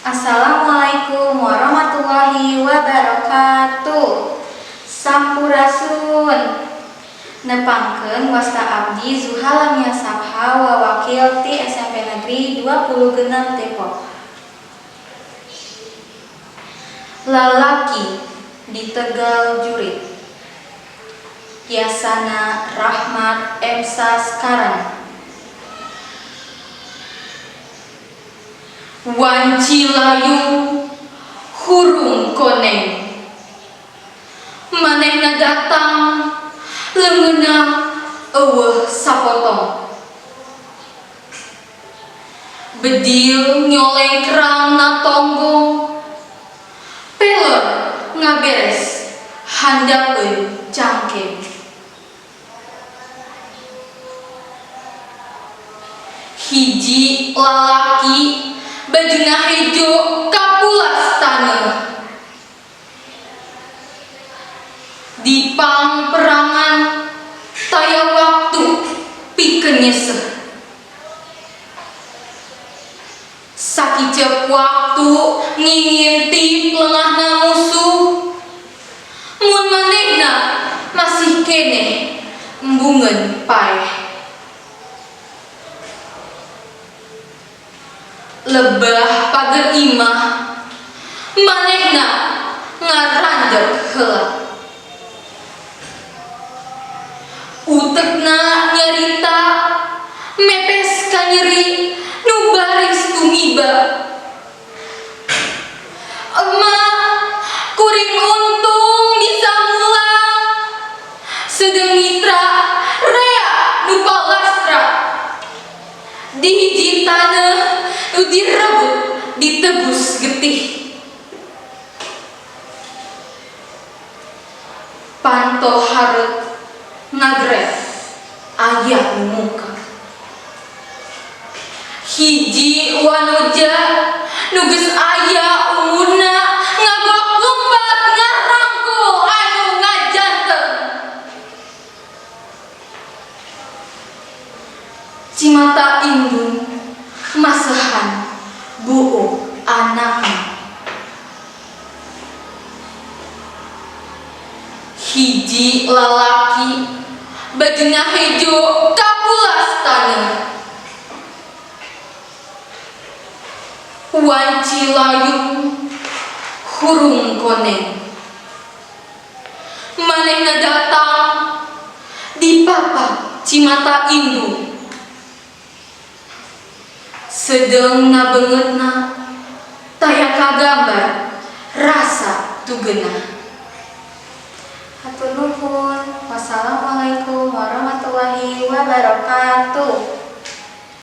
Assalamualaikum warahmatullahi wabarakatuh. Sampurasun. Nepangkeun, wasta abdi Zuhalamia Sabha, wawakil ti SMP Negeri 26 Depok. Lalaki di Tegal Jurit. Yasana Rahmat Emsa sekarang. Wanci layung hurung koneng. Manehna datang, leungeunna euweuh sapotong. Bedil nyolengkrang na tonggong. Pelor ngaberes handapeun cangkeng. Hiji lalaki bajuna hejo kapulas taneuh. Di pangperangan taya waktu pikeun nyeseh. Sakiceup waktu ngingintip lengahna musuh. Mun manehna masih keneh embungeun paeh. Lebah pager imah, manehna ngarandeg heula. Utekna nyarita mepes kanyeri nu baris tumiba. Emak, kuring untung bisa mulang. Sedeng mitra rea nu palastra. Di hiji taneuh nu direbut ditebus getih. Panto hareup ngagret aya nu muka. Hiji wanoja nu geus aya umurna ngagok lumpat ngarangkul anu ngajanteng. Cimata indung masehan buuk anakna. Hiji lalaki bajuna hejo kapulas taneuh. Wanci layung hurung koneng. Manehna datang dipapak cimata indung. Sedeungna beungeutna taya kagambar rasa tugeunah. Hatur nuhun. Wassalamualaikum warahmatullahi wabarakatuh.